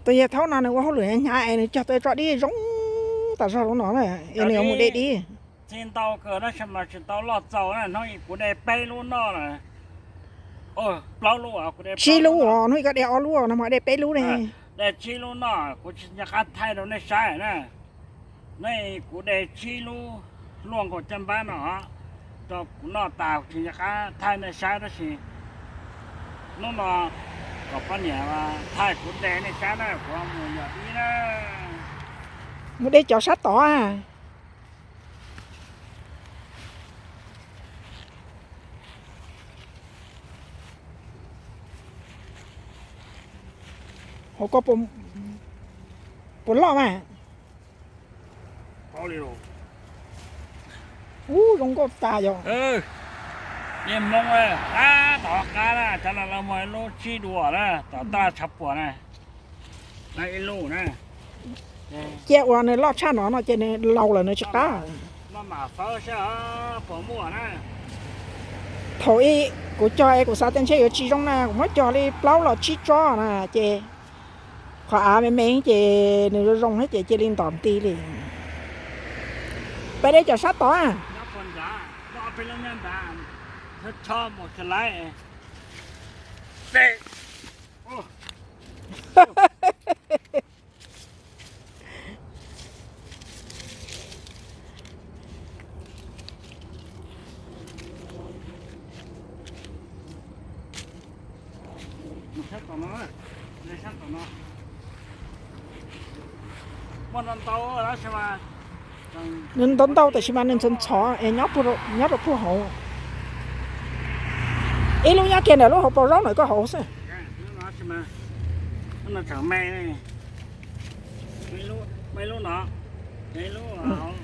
Tus yawg thaub no nws ua hauj lwm hnyav es nws cog tau tso dib zoo tas zog lub no na, es nws yuav mus de dib. Txij ntau kawg tab sis mas tsis tau loj txaus na, hnub kuv de peb lub noj na. Plaub lub, tsib lub os, hnub koj de ob lub no mas de peb lub ne. De tsib lub noj kuv tsis nco qab thaij rau nej saib na. Hnub kuv de tsib lub luaj nkaus caj npab no rau kuv noj tas kuv tsis nco qab thaij nej saib tab sis hnub no kom poj niam thaij kuv de nej saib na, kuv mus yos dib na. Mus de cov sab tod. Hauv ko puas loj mas? Ub, zoo nkauj tas yog. Niag Hmoob, ab, tom qab na cov no lawv muaj ib lub tsib duas na, tom taj tshav puam na, ib lub na. Cia ua nws loj tshaj no no ces nws laus lawm nws tsis qab. Thaum ub kuv cog es kuv xav tias ntshe yuav tsis zoo na, kuv muab cog li plaub los tsib tsob na ces qhov av me me ces nws zoo zoo thiab ces cia li ntom nti li. Peb de cov sab tod. Nws ntau ntau tab sis mas nws ntxhov ntxhov es nyob rau puag hauv. Ib lub nyob kiag ntawm lub hauv paus zaub ntawm koj hauv xwb.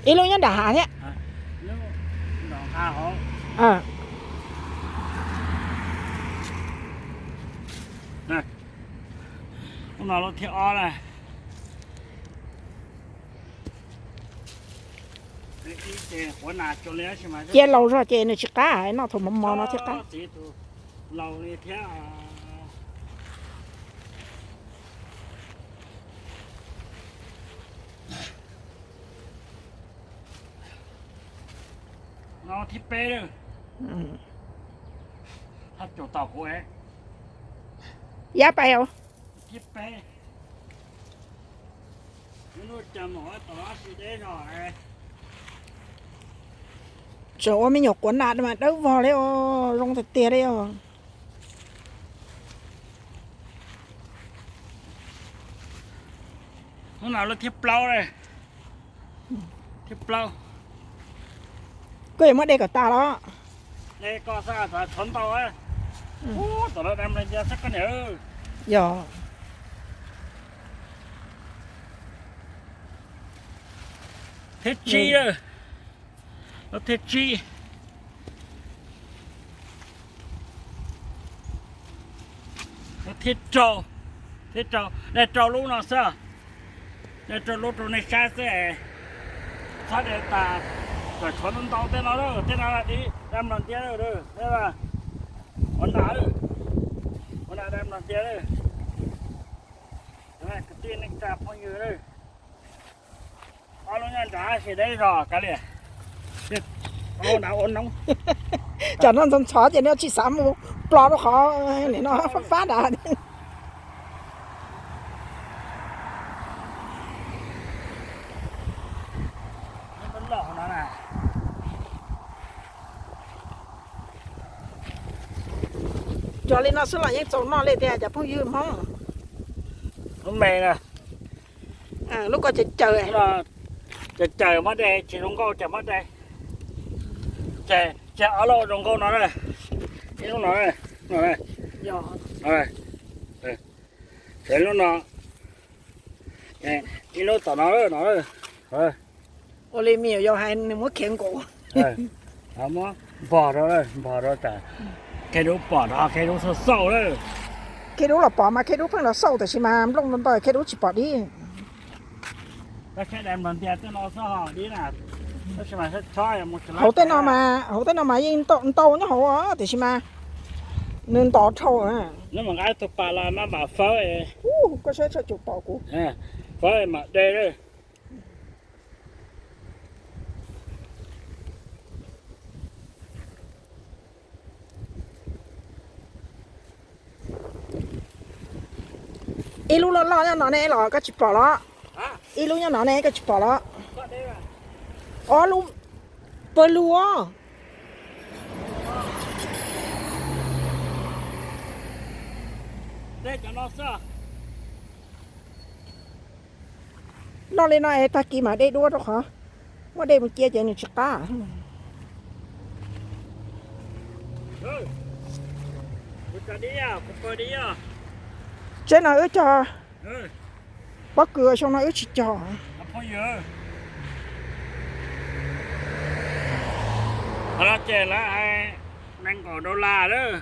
Ib lub nyob nram hav thiab. Lub no lub thib ob na. Cia laus zog ces nws tsis qab, noj thaum mos mos no thiaj qab. Thib peb, yab pais os. Tseem ua me nyuam quav nas mas dawb vog li os, zoo tiag tiag li os. Hnub no lub thib plaub, thib plaub. Koj yuav muab de kom tas los? Yog. Thib tsib, lub thib tsib. Thib rau, thib rau, de rau lub no xwb, de rau lub rau nej saib xwb. Txhob de tas, kom tshuav ntau tej no, tej no dab mlom ntiab, ua nas, ua nas dab mlom ntiab. Kwv tij neej tsa phooj ywg, ob lub nyob nrad sis deb zog kav liam. Tsam no ntxhov ntxhov ces nws tsis xav mus plo rau qhov no fab fab nrad. Cog li no xwb los yeej txaus noj li tiag cov phooj ywg Hmoob. Lub me na. Lub ko caws caws. Caws caws muab de, tsis zoo nkauj ces muab de. Ces ob lub zoo nkauj no na. Ib lub no, no, ces lub no, ib lub tom no no. Ua li me nyuam yaus hais nws muab khiav nkaus. Muab npog rau, npog rau tas, Khej Dub pom rau, Khej Dub xauj xauj lawm. Khej Dub los pom mas Khej Dub pheej los xauj, tab sis mas nplooj ntau ntau Khej Dub tsis pom dib. Hauv tej no mas, hauv tej no mas yeej ntau nyob hauv, tiam sis mas Nws ntov dhau na. Neb mam nqa tus pas los maj mam fawb. Koj saib txog cus pom kuv. Fawb mam de lawm. Ib lub loj loj nyob no ne los koj tsis pom los? Ib lub nyob no ne koj tsis pom los? Ob lub pawg lug os. Loj li no es tag kis mam de dua rau qhov muab dej mus cia ces nws tsis qab. Tsev no wb cog pob kws, xyoo no wb tsis cog. Los ces lawv hais nees nkaum dollar lawm.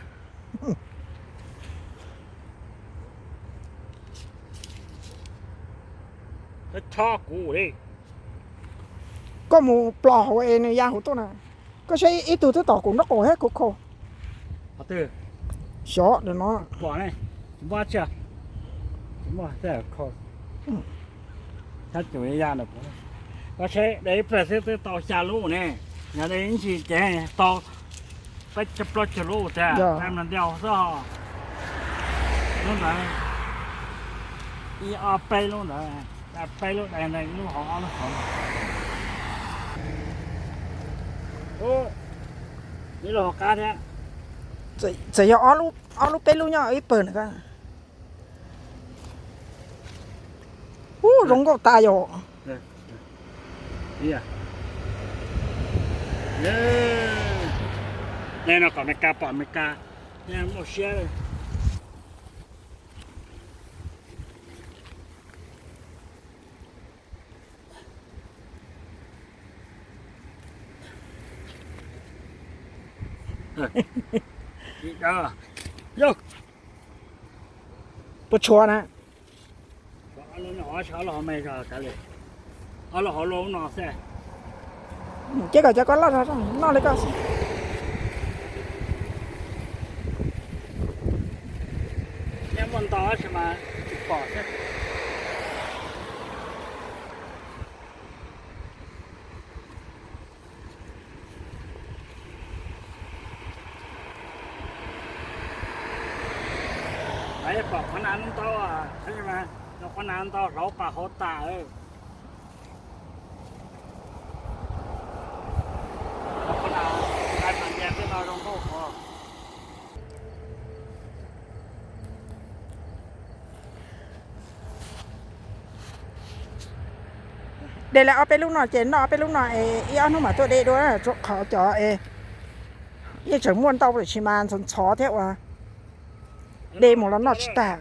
Chob kuv li. Koj mus plos hauv es nws ya hauv tuaj na. Koj saib ib tug twb tom kuv nraub qaum thiab kuv khau. Xyov no. Koj saib de ib pliag xwb twb tau xya lub ne. Yog de ib ntsis ces tau peb caug plaub caug lub tiag, mos diaus xwb. Lub ntawd ib ob peb lub ntawd, peb lub de ntawd, ib lub hauv ob lub hauv. Ib lub hauv qab thiab. Txawm yog ob lub peb lub nyob ib pawg na. Ub, zoo nkauj tas yom. Nej no kom Meskas pom Meskas, nej muaj siab. Puas tshuav na? Ces kom cov koj loj zog noj li koj xwb. Nej muaj ntau tab sis mas tsis pom xwb. Pom qhov na ntau, qhov na ntau hlauv pas hauv tas. De lawm ob peb lub no ces noj ob peb lub no es ib ob hnub mam tuaj de dua, rau qhov cov es yeej tseem muaj ntau lawm sis mas ntxhov ntxhov thiab uas de mus los noj tsis tag.